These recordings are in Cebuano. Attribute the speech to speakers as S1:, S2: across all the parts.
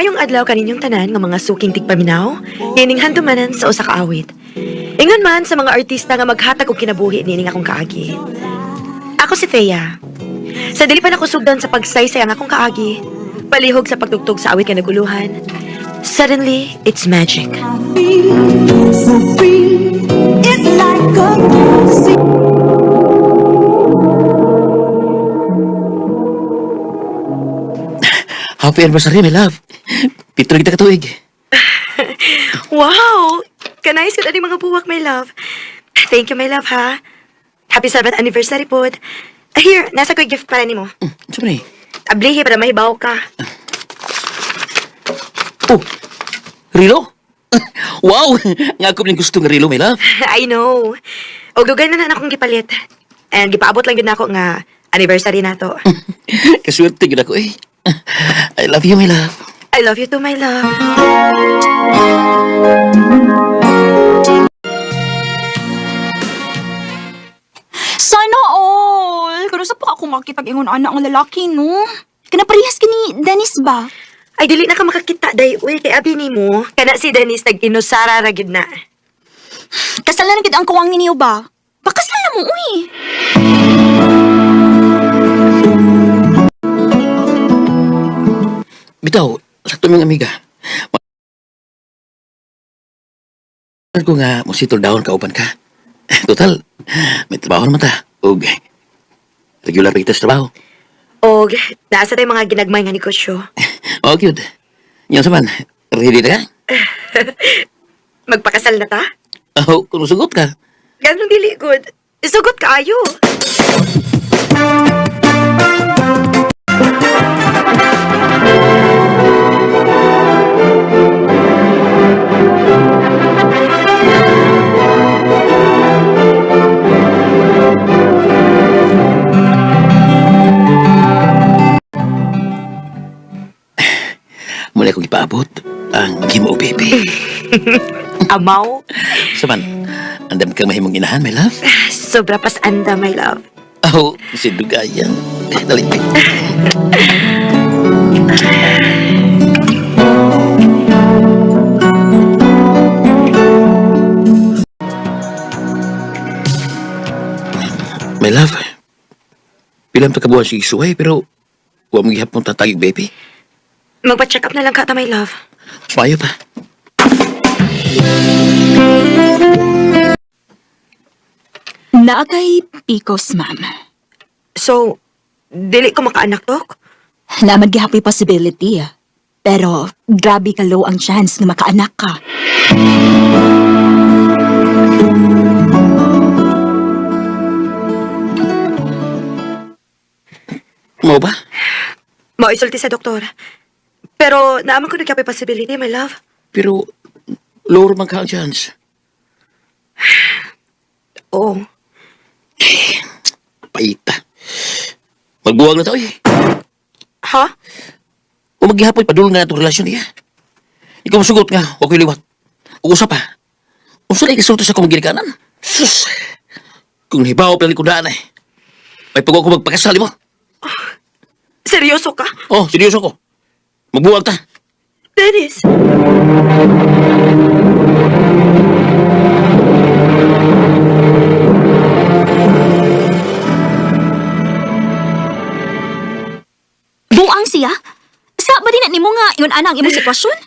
S1: Maayong adlaw kaninyong tanan nga mga suking tigpaminaw, nining handumanan sa usa ka awit. Ingon man sa mga artista nga maghatag og kinabuhi nining akong kaagi. Ako si Thea. Sa dili pa nako sugdan sa pagsaysay ang akong kaagi, palihog sa pagtugtog sa awit nga naguluhan. Suddenly, it's magic.
S2: So free, it's like a fantasy.
S3: Happy anniversary, my love. Pito na kita katuig.
S1: Wow! Kanais ko ani mga buwak, my love. Thank you, my love, ha? Happy 7th anniversary pod. Here, nasa ko'y gift para nimo.
S3: Saan eh?
S1: Ablihi para mahibaw ka.
S3: Oh, rilo? Wow! Nga ako ning gusto nga rilo, my love.
S1: I know. Og dugay na na akong gipalit. And gipaabot lang gyud nako nga anniversary nato.
S3: Kaswerte gyud ako eh. I love you, my love.
S1: I love you too, my love.
S4: Sana all! Kano sa pa ako makitag ingon anak ang lalaki, no? Kanaparehas ka ni Dennis ba?
S1: Ay dili na ka makakita day uy kay abi nimo. Kana si Dennis nag inusara ra gyud na.
S4: Kasal na gid ang kuwang ninyo ba? Pakasal na mo, uy!
S3: Bitaw, sakto mong amiga. Mahal ko nga mo settle down kauban ka. Total, may trabaho naman ta. Og regular pa kita sa trabaho.
S1: Og naa sa tay mga ginagmay nga negosyo.
S3: Oh, cute. Yan sa man, ready na ka?
S1: Magpakasal na ta?
S3: Oh, kung sugot ka.
S1: Ganun dili good. Sugot kaayo.
S3: Mula kong ipaabot ang Ginoo baby.
S1: Amaw.
S3: Saman, andam kang mahimong inahan, my love.
S1: Sobra pas anda, my love.
S3: Oh, si Dugayan. Dali. My love, pilang pa kabuhan si Isuay, pero huwag mong gihapon tatagig, baby.
S1: Magpa-check up na lang ka ta, my love.
S3: Sumayo pa.
S4: Naa kay Picos, ma'am.
S1: So, dili ko makaanak, Dok?
S4: Naman gihapoy possibility, ah. Pero, grabe ka low ang chance na makaanak ka.
S3: Mau ba?
S1: Maisulti sa doktor. Pero naaman ko nagyapay possibility, my love.
S3: Pero, lower man ka ang chance.
S1: Oo.
S3: Paita. Magbuwag na to, eh.
S1: Ha?
S3: O maghihapoy, padulong na itong relasyon niya. Ikaw masugot nga, huwag ko'y liwat. O usap pa. Unsa na ikasulti sa akong ginikanan? Sus! Kung hibaw pa likudaan eh. May pag ako magpakasali mo.
S1: Seryoso ka?
S3: Oh, seryoso ko. Magbuwag ta.
S1: Dennis!
S4: Buang siya? Sa ba din na nimo nga ingon ana ang imong sitwasyon?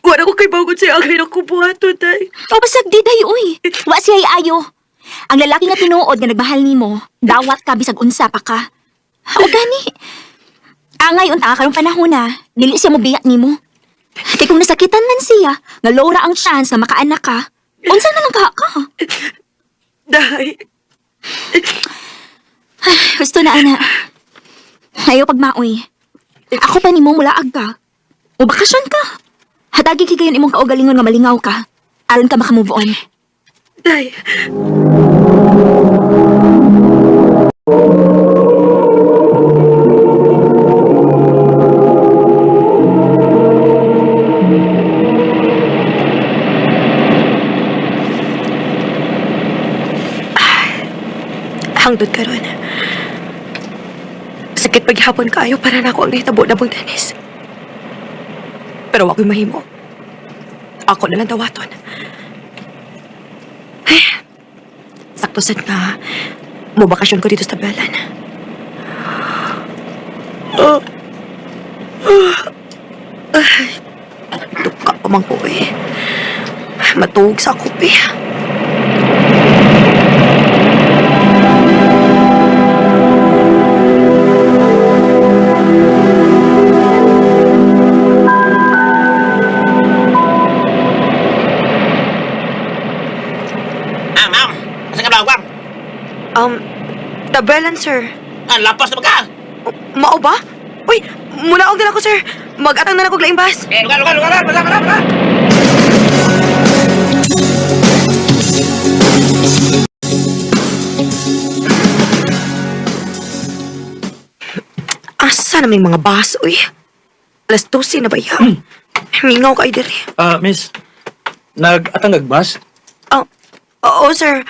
S1: Wala ko kay bagod sa agay na kubuhato, day.
S4: O basag di day, uy. Wa siya ayo. Ang lalaki nga tinuod nga nagmahal nimo, dawat ka bisag unsa pa ka. O gani. Angay unta karong panahon na, dili siya mobiya nimo. Kay kung nasakitan man siya, nga low ra ang chance na makaanak ka. Unsa na lang ka ka?
S1: Day.
S4: Gusto na ana. Ayaw pagmaoy. Ako pa nimo mulaag ka. O bakasyon ka. Hatagi kay gayon imong kaugalingon nga malingaw ka. Aron ka makamove on.
S1: Day. Hangtod karon. Sakit paghapon kaayo para nako ang nahitabo na mong Dennis. Pero ako'y mahimo. Ako na lang dawaton. Ay, sakto sad nga. Mobakasyon ko dito sa Tabelan. Oh. Ay, duka pa man ko eh. Matuog sa ako eh.
S3: Ah, ma'am. Asa ka ba, ma'am?
S1: Tabelan, sir.
S3: Ah, lapas na ba ka?
S1: Mao ba? Uy, mulaog na lang ko, sir. Mag-atang na lang ko laing bus.
S3: Eh, lugar, lugar, lugar, lugar, lugar, lugar.
S1: Asa na may mga bus, uy? Alas 12 na ba yan? Mingaw kayo diri.
S5: Ah, miss. Nag-atangag bus?
S1: Oh, oo, sir.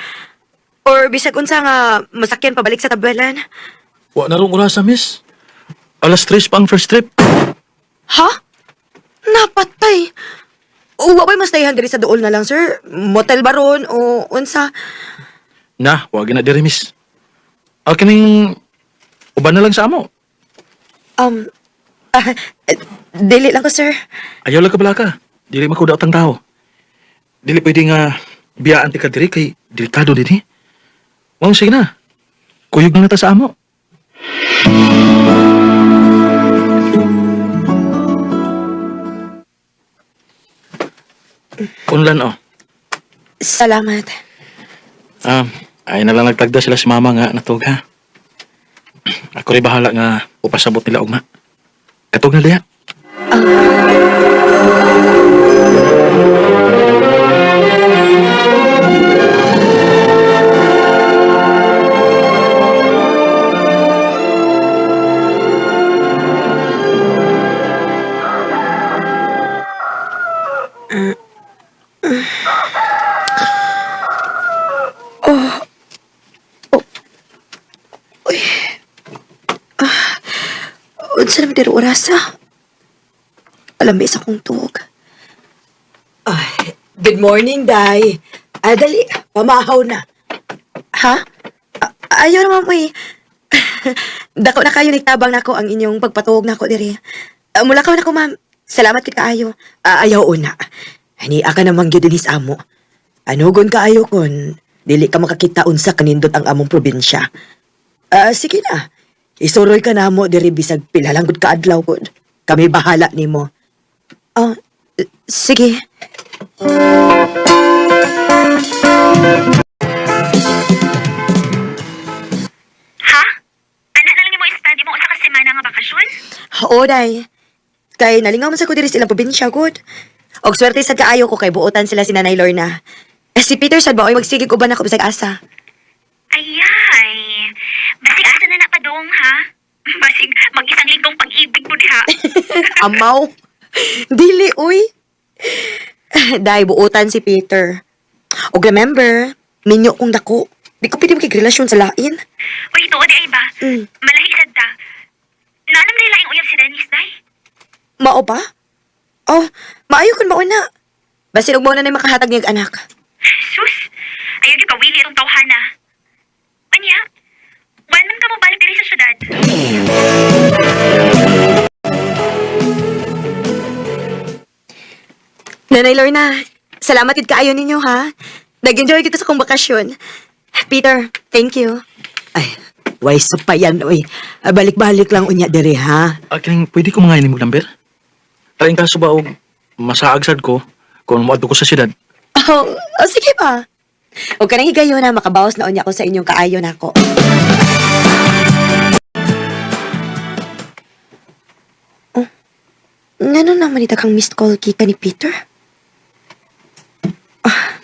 S1: Or bisag unsa nga masakyan pabalik sa Tabuelan.
S5: Wa na rong orasa, miss. Alas 3 pa ang first trip.
S1: Ha? Napatay. O, wa ba'y mas dayhan diri sa duol na lang, sir? Motel ba ron o unsa?
S5: Na, wag na diri, miss. Ah, kining uban na lang sa amo.
S1: Um, ah, eh, dili lang ko, sir.
S5: Ayaw lang ka bala ka. Dili makuda ang tao. Dili pwede nga biyaan ti ka diri kay delikado dinhi. Mao sige na. Kuyog na ta sa amo. Unlan oh.
S1: Salamat.
S5: Ah, ay na lang nagtagda sila si mama nga natug ha. Ako rin bahala nga upasabot nila ugma. Katug na diha.
S1: Unsa naman diri orasa? Alam ba isa kong tuog?
S6: Ay, good morning, Day. Ah, dali, pamahaw na.
S1: Ha? Ayaw naman mo eh. Dako na kayo nagtabang nako ang inyong pagpatuog nako diri. Ah, mula ka nako, ma'am. Salamat kit kaayo.
S6: Ah, ayaw una. Ani ka namang gyud dinhi sa amo. Anugon kaayo kon dili ka makakita unsa kanindot ang among probinsya. Ah, sige na. Isuroy ka namo diri bisag pila lang gud ka adlaw gud. Kami bahala nimo.
S1: Ah, sige.
S4: Ha? Ana na lang nimo i-study mo usa ka semana nga bakasyon?
S1: Oo, day. Kay nalingaw man sa ko diri sa ilang probinsya, gud. Og swerte sad kaayo ko kay buotan sila si Nanay Lorna. Eh, si Peter sad ba oy magsigig uban ako bisag asa.
S4: Ayay. Basig asa na napadong ha? Basig mag-isang linggong pag-ibig mo diha.
S1: Amaw. Dili, uy. Day, buotan si Peter. Og remember, minyo kong dako. Di ko pwede makigrelasyon sa lain.
S4: Uy, tuod ay ba?
S1: Mm.
S4: Malahi sad ta. Naalam na laing uyab si Dennis, day.
S1: Mao ba? Oh, maayo kun mao na. Basin og mao na nay makahatag niyag anak.
S4: Sus, ayaw gyud kawili itong tawhana. Anya, wan man ka mo balik diri sa syudad.
S1: Nanay Lorna, salamat gid kaayo ninyo ha. Nag-enjoy kita sa kong bakasyon. Peter, thank you.
S6: Ay, way sa pa yan, oy. Ah, balik-balik lang unya diri ha.
S5: Ah, kining pwede ko mga inimog number? Try kaso ba og masaag sad ko kung moadto ko sa syudad.
S1: Oh, oh sige pa. Huwag ka nang higayon na makabawas na unya ko sa inyong kaayo nako. Oh, ngano naman ita kang missed call kita ni Peter? Ah,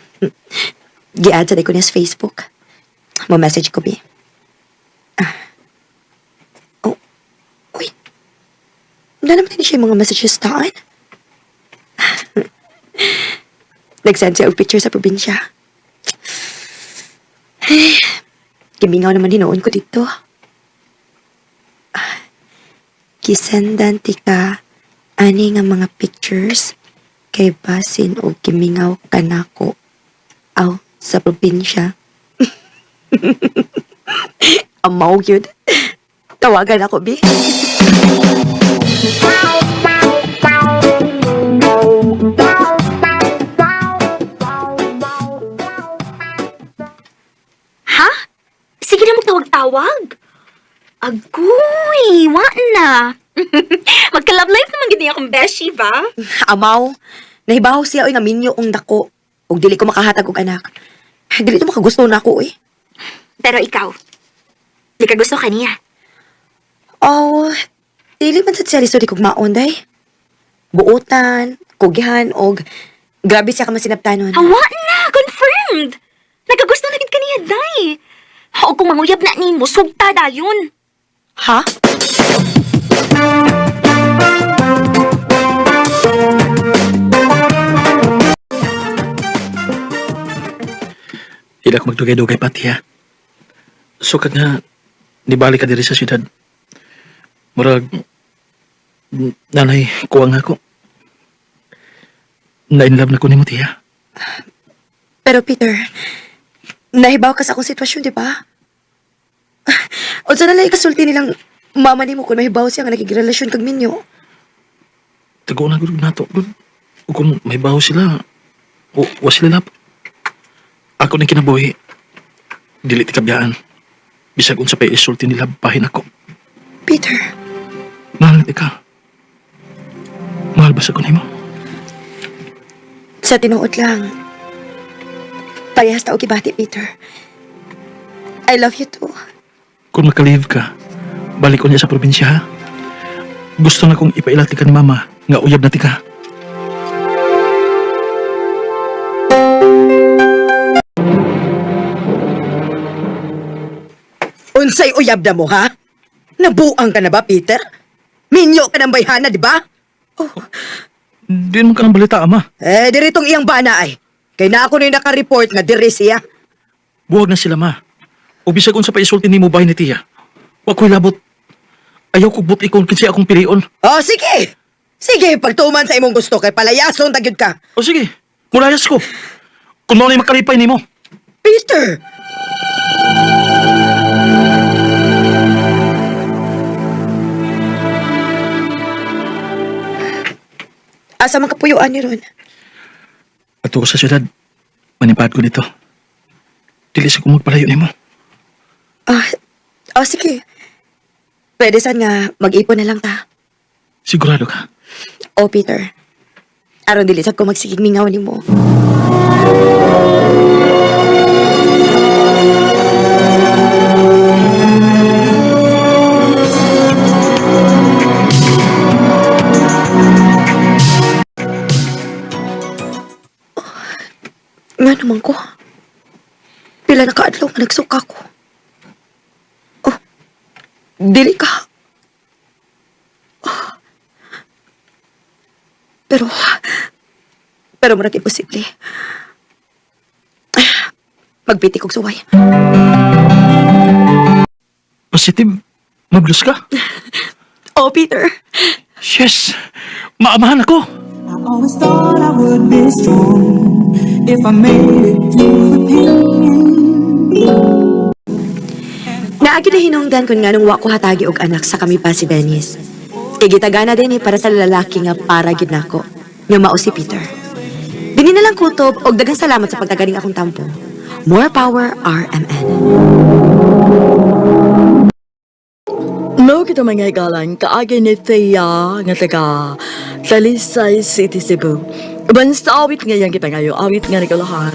S1: gi-add sa ko niya sa Facebook. Mo-message ko, bi. Ah. Oh, uy. Wala naman din siya yung mga messages taan. Nag-send siya og picture sa probinsya. Ay, gimingaw naman hinoon ko dito. Ah, Gisendan ti ka Ani nga mga pictures kay basin og gimingaw kanako aw sa probinsya. Amaw gyud. Tawagan ako, bi.
S4: Ha? Sige na magtawag-tawag. Agoy, wa na. Magka-love life naman gid niya akong beshi ba?
S1: Amaw, nahibaw siya oy nga minyo ang dako ug dili ko makahatag og anak. Dili to makagusto na ako eh.
S4: Pero ikaw, di ka gusto kaniya.
S1: Oh, dili man sad siya lisod kog maon day. Buotan, kugihan og grabe siya ka masinabtanon.
S4: Hawa na, confirmed. Nagagusto na gid kaniya, day. O kung manguyab na nimo, sugta dayon.
S1: Ha?
S5: Dili ako magdugay-dugay pati ha. Sukat nga, nibalik ka diri sa syudad. Murag, nanay, kuwang ako. Na-inlove na ko nimo, tiya.
S1: Pero Peter, nahibaw ka sa akong sitwasyon, di ba? Unsa na lang ikasulti nilang mama nimo kung mahibaw siya nga nakigrelasyon kag minyo.
S5: Tago na gud nato gud. O kung may baho sila, o wa sila lap. Ako ning kinabuhi. Dili ti kabiyaan. Bisag unsa pay isulti nila bahin ako.
S1: Peter,
S5: Mahal na ka. Mahal ba sa ko nimo?
S1: sa tinuod lang. Parehas ta og gibati, Peter. I love you too.
S5: Kung makalive ka, balik ko niya sa probinsya ha. Gusto na kong ipailati ka ni mama nga uyab na ti ka.
S6: Unsay uyab na mo, ha? Nabuang ka na ba, Peter? Minyo ka ng bayhana, di ba?
S5: Di naman ka ng balita, ama.
S6: Eh, diri tong iyang bana ay. Kay na ako na yung nakareport nga diri siya.
S5: Buwag na sila, ma. O bisag unsa pa isulti nimo bahin ni tiya. Wa ko'y labot. Ayaw ko buti kung kinsay akong pilion.
S6: Oh, sige! Sige, pagtuman sa imong gusto kay palayason ta gyud ka.
S5: O sige, mulayas ko. Kung mao na'y makalipay nimo.
S6: Peter!
S1: Asa man kapuyuan ni ron?
S5: Ato ko sa syudad, manipad ko dito. Dili sa kong magpalayo nimo.
S1: Ah, oh, sige. Pwede san nga mag-ipon na lang ta.
S5: Sigurado ka.
S1: Oh, Peter. Aron dili sad ko magsigig mingaw nimo. Nga naman ko. Pila na kaadlaw nga nagsuka ko. Oh, dili ka. Pero, pero murag imposible. Ah, Magbiti kog suway.
S5: Positive, mablus ka.
S1: Oh, Peter.
S5: Yes, maamahan ako.
S2: I always thought I would be strong if I made it through the pain.
S1: Naagi na hinungdan kun nganong wa ko hatagi og anak sa kami pa si Dennis. Kay gitagana din eh para sa lalaki nga para gid nako, nga mao si Peter. Dini na lang kutob og daghang salamat sa pagtagaling akong tampo. More power RMN.
S7: Mao kita mga higalan, kaagi ni Thea nga taga Talisay City, Cebu. Uban sa awit nga iyang gipangayo, awit nga nagalahan.